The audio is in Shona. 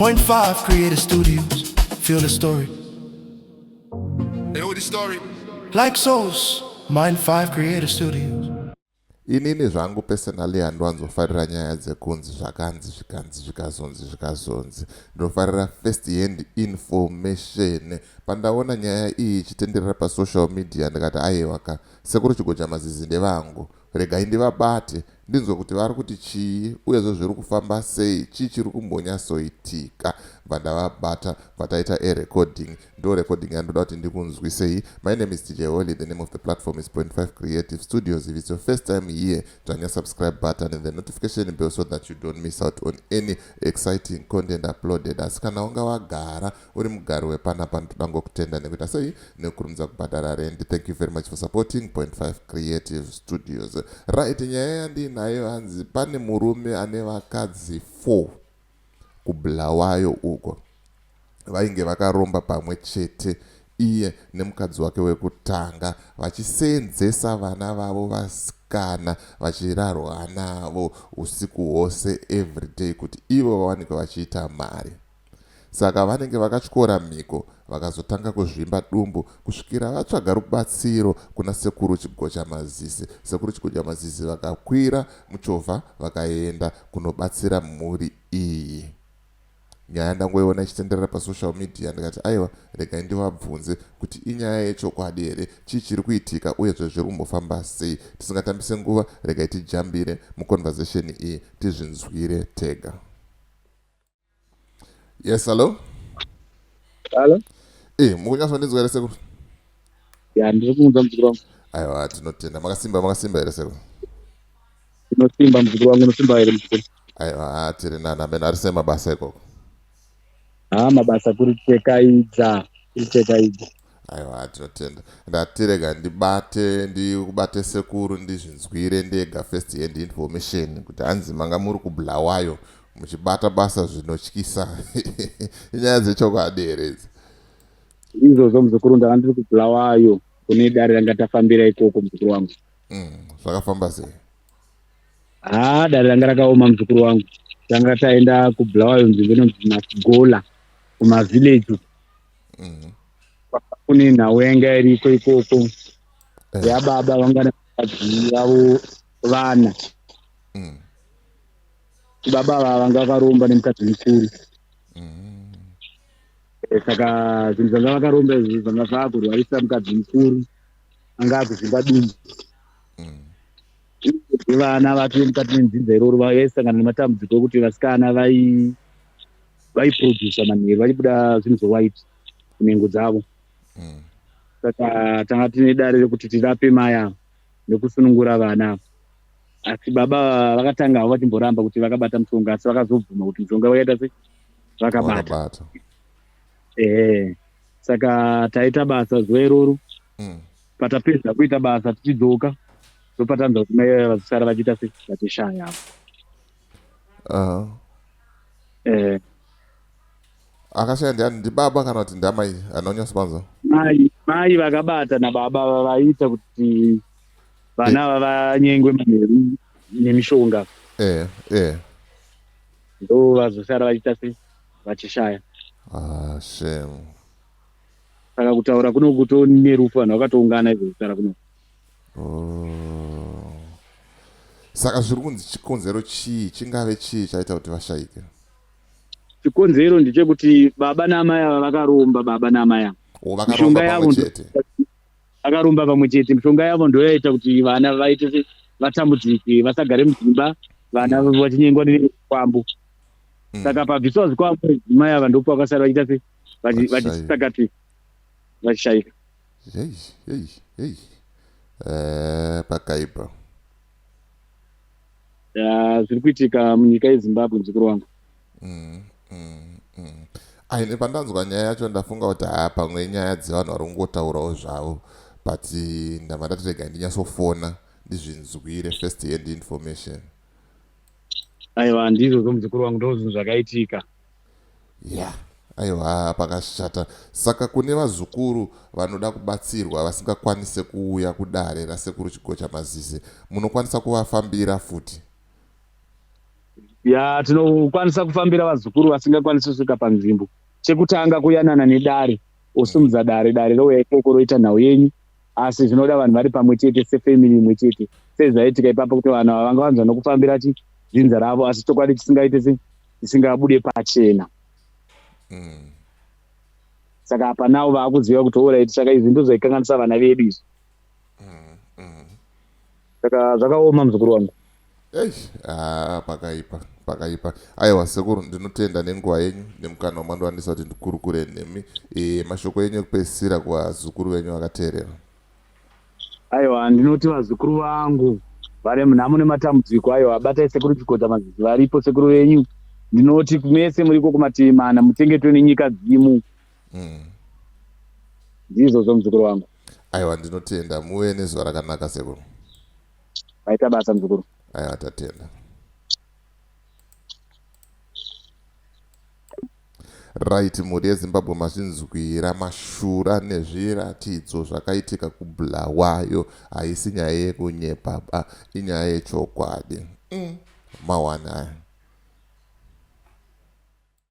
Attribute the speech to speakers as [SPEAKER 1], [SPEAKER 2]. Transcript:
[SPEAKER 1] Point 5 Creative Studios. Feel the story.
[SPEAKER 2] They know the story.
[SPEAKER 1] Like souls. Mind 5 Creative Studios.
[SPEAKER 2] Inini zvangu personally handiwanzofarira nyaya dzekunzi zvakanzi zvikanzi zvikazonzi zvikazonzi. Ndinofarira first hand information. Pandaona nyaya iyi ichitenderera pasocial media ndikati aiwa ka, sekuru Chigocha Mazizi ndevangu. Regai ndivabate ndinzwe kuti vari kuti chii uyezve zviri kufamba sei, chii chiri kumbonyatsoitika. Bva ndavabata bva taita a recording. Ndo recording yandoda kuti ndikunzwisei. My name is DJ Holly. The name of the platform is Point 5 Creative Studios. If it's your first time here, dzvanya subscribe button and the notification bell so that you don't miss out on any exciting content uploaded. Asi kana wanga wagara uri mugari wepanapa, ndoda ngokutenda nekuita sei nekukurumidza kubhadhara rent. Thank you very much for supporting Point 5 Creative Studios. Right, nyaya yandiinayo hanzi pane murume ane vakadzi 4 kuBulawayo uko vainge vakaromba pamwe chete iye nemukadzi wake wekutanga, vachiseenzesa vana vavo vasikana, vachirarwa navo usiku hwose everyday kuti ivo vawanikwe vachiita mari. Saka vanenge vakatyora mhiko, vakazotanga kuzvimba dumbu kusvikira vatsvaga rubatsiro kuna Sekuru Chigocha Mazizi. Sekuru Chigocha Mazizi vakakwira muchovha vakaenda kunobatsira mhuri iyi. Nyaya ndangoiona ichitenderera pasocial media, ndikati aiwa, regai ndivabvunze kuti inyaya yechokwadi here, chii chiri kuitika uyezve zviri kumbofamba sei. Tisingatambise nguva, regai tijambire muconversation iyi tizvinzwire tega. Yes, hello.
[SPEAKER 3] Hello?
[SPEAKER 2] Mukunyatsondinzwa here, sekuru?
[SPEAKER 3] Ya, ndiri kuunza, muzukuru wangu.
[SPEAKER 2] Aiwa, tinotenda. Makasimba, makasimba here, sekuru?
[SPEAKER 3] Ndinosimba, muzukuru wangu. Unosimba here, muzukuru?
[SPEAKER 2] Aiwa, tiri nani amene. Ari sei mabasa ikoko?
[SPEAKER 3] Ha, mabasa kuri tekaidza, kuri tekaidza.
[SPEAKER 2] Aiwa, tinotenda. Ndatirega ndibate, ndikubate sekuru, ndizvinzwire ndega first hand information kuti hanzi manga muri kuBulawayo muchibata basa zvinotyisa. Inyaya dzechokwadi here idzi?
[SPEAKER 3] Izvozvo, muzukuru, ndanga ndiri kuBulawayo kune dare ranga tafambira ikoko, muzukuru wangu.
[SPEAKER 2] Zvakafamba sei?
[SPEAKER 3] Ha, dare ranga rakaoma, muzukuru wangu. Tanga taenda kuBulawayo, nzvimbo inonzi Masigola, kumavhileji. Kune nhau yanga iriko ikoko yababa vanga nevakadzi vavo vana. Baba ava vanga vakaromba nemukadzi mukuru. Saka zvinhu zvanga vakaromba izvi zvanga zvaakurwarisa mukadzi mukuru, anga akuzvimba dumbu. Vana vacho mukati menzinza iroro vaisangana nematambudziko ekuti vasikana vaiprodusa manheru vachibuda zvinhu zvewhite kunhengo dzavo. Saka tanga tine dare rekuti tirape mai ava nekusunungura vana ava. Asi baba vakatanga havo vachimboramba kuti vakabata mushonga, asi vakazobvuma kuti mushonga wakaita sei, vakabata.
[SPEAKER 2] Wakabata.
[SPEAKER 3] Ehe, saka taita basa zuva iroro. Patapedza kuita basa tichidzoka, ndopatanzwa kuti mai vaya vazosara vachiita sei, vachishaya avo.
[SPEAKER 2] Akashaya ndiani, ndibaba kana kuti ndamai anonyatsopanzwa?
[SPEAKER 3] Mai vakabata nababa vaiita kuti vana ava vanyengwe manheru nemishonga.
[SPEAKER 2] Eh eh
[SPEAKER 3] Ndo vazosara vachiita sei, vachishaya.
[SPEAKER 2] Ah, shame.
[SPEAKER 3] Saka kutaura kuno kutone rufu, vanhu vakatoungana izvo kutaura kuno.
[SPEAKER 2] Oh. Saka zviri kunzi chikonzero chii, chingave chii chaita kuti vashayike?
[SPEAKER 3] Chikonzero ndechekuti baba naamai ava vakaromba, baba naamai ava.
[SPEAKER 2] O,
[SPEAKER 3] Mishonga
[SPEAKER 2] vakaromba
[SPEAKER 3] yavo
[SPEAKER 2] pamwe chete.
[SPEAKER 3] Vakaromba pamwe chete. Mishonga yavo ndoyaita kuti vana vaite vatambudzike, vasagare mudzimba, vana vachinyengwa nezvikwambo. Saka pabviswa zvikwambo, mai ava ndopo vakasara vachiita sei,
[SPEAKER 2] Vachishayika.
[SPEAKER 3] vachisakati, vachishayika.
[SPEAKER 2] Yei yei yei, pakaipa.
[SPEAKER 3] Ya, zviri kuitika munyika yeZimbabwe, muzukuru wangu.
[SPEAKER 2] Aine pandanzwa nyaya yacho ndafunga kuti haa, pamwe inyaya dzevanhu vari kungotaurawo zvavo, but ndabva ndati rega ndinyatsofona ndizvinzwire first hand information.
[SPEAKER 3] Aiwa, ndizvozvo, muzukuru wangu, ndo zvinhu zvakaitika.
[SPEAKER 2] Ya, aiwa, pakashata. Saka kune vazukuru vanoda kubatsirwa vasingakwanise kuuya kudare raSekuru Chigocha Mazizi, munokwanisa kuvafambira futi?
[SPEAKER 3] Ya, tinokwanisa kufambira vazukuru vasingakwanisi kusvika panzvimbo. Chekutanga kuyanana nedare, osumudza dare, dare rouya ikoko roita nhau yenyu. Asi zvinoda vanhu vari pamwe chete sefamily imwe chete, sezvaiitika ipapo kuti vanhu ava vanga vanzwa nokufambira chi dzinza ravo, asi chokwadi chisingaite se chisingabude pachena. Saka apa navo vaakuziva kuti alright, saka izvi ndozvaikanganisa vana vedu izvi. Saka zvakaoma, muzukuru wangu.
[SPEAKER 2] Eish, ah, pakaipa, pakaipa. Aiwa sekuru, ndinotenda nenguva yenyu nemukana wamandiwanisa kuti ndikurukure nemi. Mashoko enyu ekupedzisira kuvazukuru venyu vakateerera.
[SPEAKER 3] Aiwa, ndinoti vazukuru vangu vari munhamo nematambudziko, aiwa, batai sekuru Chikodza Mazizi, varipo sekuru venyu. Ndinoti mese muriko kumativi mana, muchengetwe nenyika dzimu. Ndizvozvo, muzukuru wangu.
[SPEAKER 2] Aiwa, ndinotenda, muve nezuva rakanaka, sekuru.
[SPEAKER 3] Vaita basa, muzukuru.
[SPEAKER 2] Aiwa, tatenda. Right, mhuri yeZimbabwe, mazvinzwira mashura nezviratidzo zvakaitika kuBulawayo. Haisi nyaya yekunyepa ba, inyaya yechokwadi. Mawani aya.